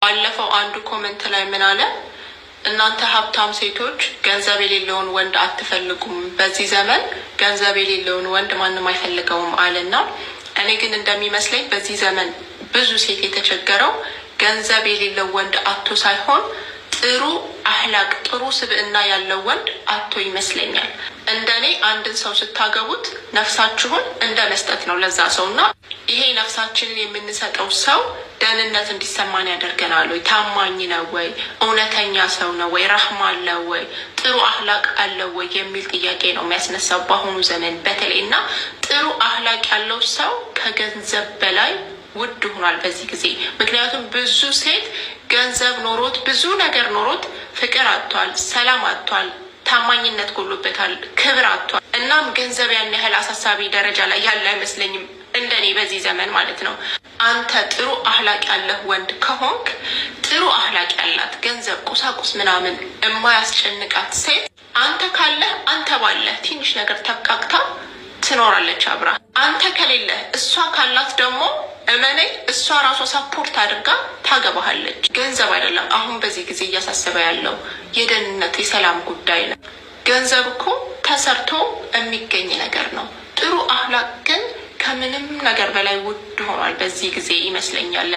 ባለፈው አንዱ comment ላይ ምን አለ? እናንተ ሀብታም ሴቶች ገንዘብ የሌለውን ወንድ አትፈልጉም፣ በዚህ ዘመን ገንዘብ የሌለውን ወንድ ማንም አይፈልገውም አለና፣ እኔ ግን እንደሚመስለኝ በዚህ ዘመን ብዙ ሴት የተቸገረው ገንዘብ የሌለው ወንድ አጥቶ ሳይሆን ጥሩ አህላቅ፣ ጥሩ ስብዕና ያለው ወንድ አጥቶ ይመስለኛል። እንደኔ አንድን ሰው ስታገቡት ነፍሳችሁን እንደ መስጠት ነው ለዛ ሰው። እና ይሄ ነፍሳችንን የምንሰጠው ሰው ደህንነት እንዲሰማን ያደርገናል ወይ? ታማኝ ነው ወይ? እውነተኛ ሰው ነው ወይ? ረህማ አለው ወይ? ጥሩ አህላቅ አለው ወይ? የሚል ጥያቄ ነው የሚያስነሳው በአሁኑ ዘመን በተለይ። እና ጥሩ አህላቅ ያለው ሰው ከገንዘብ በላይ ውድ ሆኗል በዚህ ጊዜ። ምክንያቱም ብዙ ሴት ገንዘብ ኖሮት፣ ብዙ ነገር ኖሮት ፍቅር አጥቷል፣ ሰላም አጥቷል፣ ታማኝነት ጎሎበታል፣ ክብር አጥቷል። እናም ገንዘብ ያን ያህል አሳሳቢ ደረጃ ላይ ያለ አይመስለኝም እንደኔ በዚህ ዘመን ማለት ነው። አንተ ጥሩ አህላቅ ያለህ ወንድ ከሆንክ፣ ጥሩ አህላቅ ያላት፣ ገንዘብ፣ ቁሳቁስ ምናምን የማያስጨንቃት ሴት አንተ ካለህ፣ አንተ ባለህ ትንሽ ነገር ተብቃቅታ ትኖራለች አብራ። አንተ ከሌለህ እሷ ካላት ደግሞ እመነኝ እሷ ራሷ support አድርጋ ታገባሃለች። ገንዘብ አይደለም አሁን በዚህ ጊዜ እያሳሰበ ያለው፣ የደህንነት የሰላም ጉዳይ ነው። ገንዘብ እኮ ተሰርቶ የሚገኝ ነገር ነው። ጥሩ አህላቅ ግን ከምንም ነገር በላይ ውድ ሆኗል በዚህ ጊዜ ይመስለኛል።